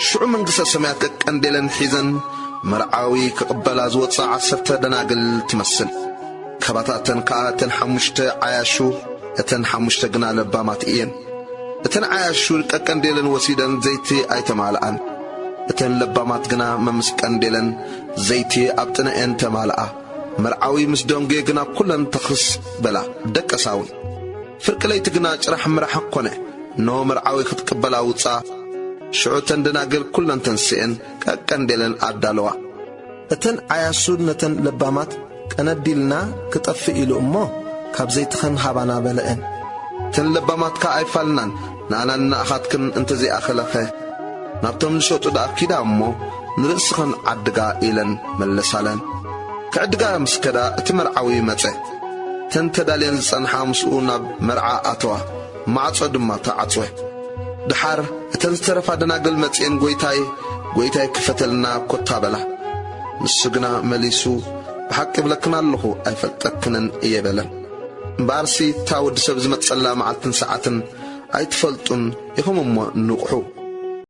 ሽዑ መንግሥተ ሰማያት ቀቀንዴለን ሒዘን መርዓዊ ክቕበላ ዝወጻ ዓሰርተ ደናግል ትመስል። ካባታተን ከኣ እተን ሓሙሽተ ዓያሹ፣ እተን ሓሙሽተ ግና ለባማት እየን። እተን ዓያሹ ቀቀንዴለን ወሲደን ዘይቲ ኣይተማልኣን። እተን ለባማት ግና መምስ ቀንዴለን ዘይቲ ኣብ ጥነኤን ተማልኣ። መርዓዊ ምስ ደንጉየ ግና ኩለን ተኽስ በላ፣ ደቀሳ እውን። ፍርቂ ለይቲ ግና ጭራሕ ምራሕ ኮነ። እነሆ መርዓዊ ክትቅበላ ውጻ። ሽዑ እተን ደናግል ኩለን ተንስኤን ቀቀንዴለን ኣዳለዋ። እተን ዓያሹ ነተን ለባማት ቀነዲልና ክጠፍእ ኢሉ እሞ ካብ ዘይትኸን ሃባና በለአን። እተን ለባማት ከኣ ኣይፋልናን፣ ንኣናን ንኣኻትክን እንተዘይኣኸለኸ ናብቶም ዝሸጡ ደኣ ኪዳ እሞ ንርእስኽን ዓድጋ ኢለን መለሳለን። ክዕድጋ ምስ ከዳ እቲ መርዓዊ መጸ። እተን ተዳልየን ዝጸንሓ ምስኡ ናብ መርዓ ኣተዋ፣ ማዕጾ ድማ ተዓጽወ። ደሓር እተን ዝተረፋ ደናግል መጺኤን፣ "ጐይታይ፣ ጐይታይ ክፈተልና" ኮታ በላ። ንሱ ግና መሊሱ፣ "ብሓቂ እብለክን ኣለኹ ኣይፈልጠክንን እየ" በለን። እምበኣርሲ እታ ወዲ ሰብ ዝመጸላ መዓልትን ሰዓትን ኣይትፈልጡን ኢኹም እሞ ንቕሑ።